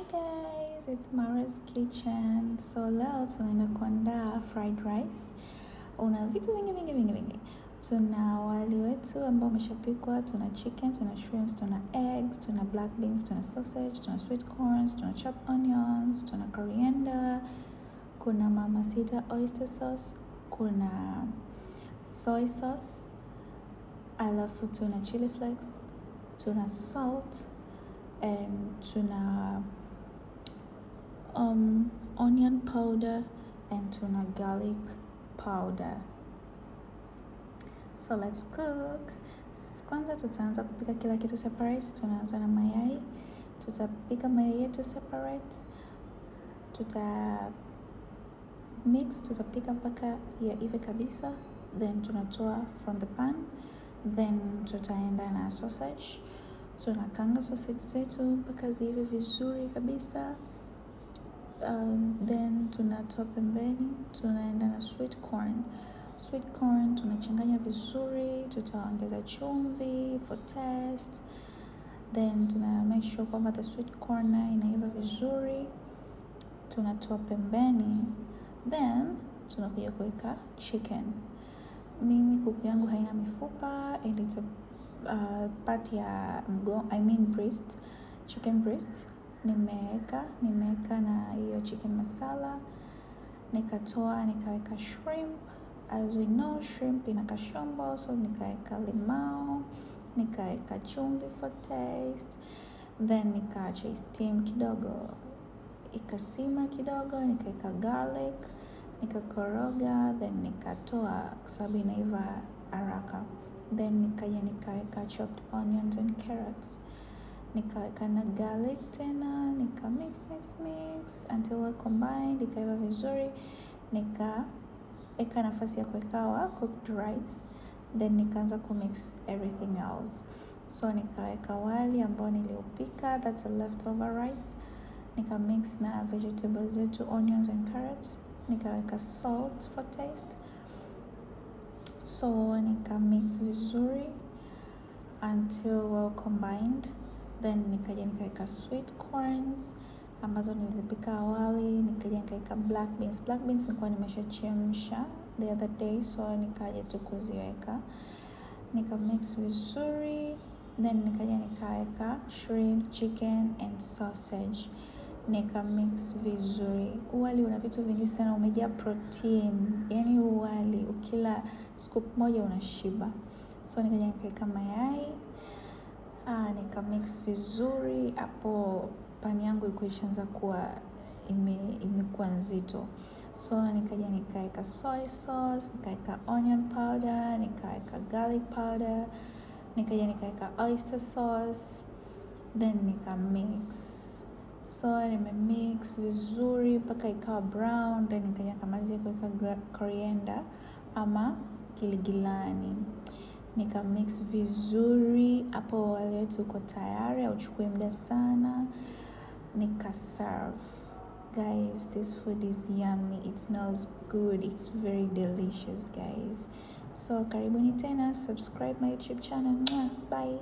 Hi guys, it's Mara's Kitchen. So leo tunaenda kuandaa fried rice. Una vitu vingi vingi vingi vingi. Tuna wali wetu ambao umeshapikwa, tuna chicken, tuna shrimps, tuna eggs, tuna black beans, tuna sausage, tuna sweet corns, tuna chopped onions, tuna coriander, kuna Mama Sita oyster sauce, kuna soy sauce, alafu tuna chili flakes, tuna salt and tuna onion powder and tuna garlic powder. So let's cook. Kwanza tutaanza kupika kila kitu separate. Tunaanza na mayai. Tutapika mayai yetu separate. Tuta mix, tutapika mpaka yaive kabisa. Then tunatoa from the pan. Then tutaenda na sausage. Tunakanga sausage zetu mpaka ziive vizuri kabisa. Then tunatoa pembeni, tunaenda na sweet corn. Sweet corn tunachanganya vizuri, tutaongeza chumvi for taste. Then tuna make sure kwamba the sweet corn nayo inaiva vizuri. Tunatoa pembeni. Then tunakuja kuweka chicken. Mimi kuku yangu haina mifupa and it's a part ya mgo, I mean breast, chicken breast. Nimeweka na hiyo chicken masala. Nikatoa, nikaweka shrimp. As we know, shrimp ina kashombo, so nikaweka limao, nikaweka chumvi for taste. Then nikaacha steam kidogo, ikasimmer kidogo, nikaweka garlic, nikakoroga, then nikatoa kwa sababu inaiva haraka. Then nikaja nikaweka chopped onions and carrots. Nikaweka na garlic tena, nika mix mix mix until well combined, ikaiva vizuri. Nikaweka nafasi ya kuweka cooked rice, then nikaanza kumix everything else. So nikaweka wali ambao niliupika, that's a leftover rice. Nika mix na vegetables zetu, onions and carrots. Nikaweka salt for taste. So nika mix vizuri until well combined. Then nikaja nikaweka sweet corns ambazo nilizipika awali. Nikaja nikaweka black beans. Black beans nilikuwa nimeshachemsha the other day, so nikaja tu kuziweka. Nika mix vizuri. Then nikaja nikaweka shrimps, chicken and sausage. Nika mix vizuri. Wali una vitu vingi sana, umejaa protein. Yani wali ukila scoop moja unashiba. So nikaja nikaweka mayai. Nika mix vizuri. Hapo pani yangu ilikuwa ishaanza kuwa imekuwa nzito. So nikaja nikaweka soy sauce, nikaweka onion powder, nikaweka garlic powder, nikaja nikaweka oyster sauce, then nika mix. So nime mix vizuri mpaka ikawa brown, then nikaja nikamalizia kuweka coriander ama giligilani. Nika mix vizuri. Hapo wali wetu uko tayari, hauchukui muda sana. Nika serve. Guys, this food is yummy. It smells good. It's very delicious, guys. So karibuni tena, subscribe my YouTube channel. Bye.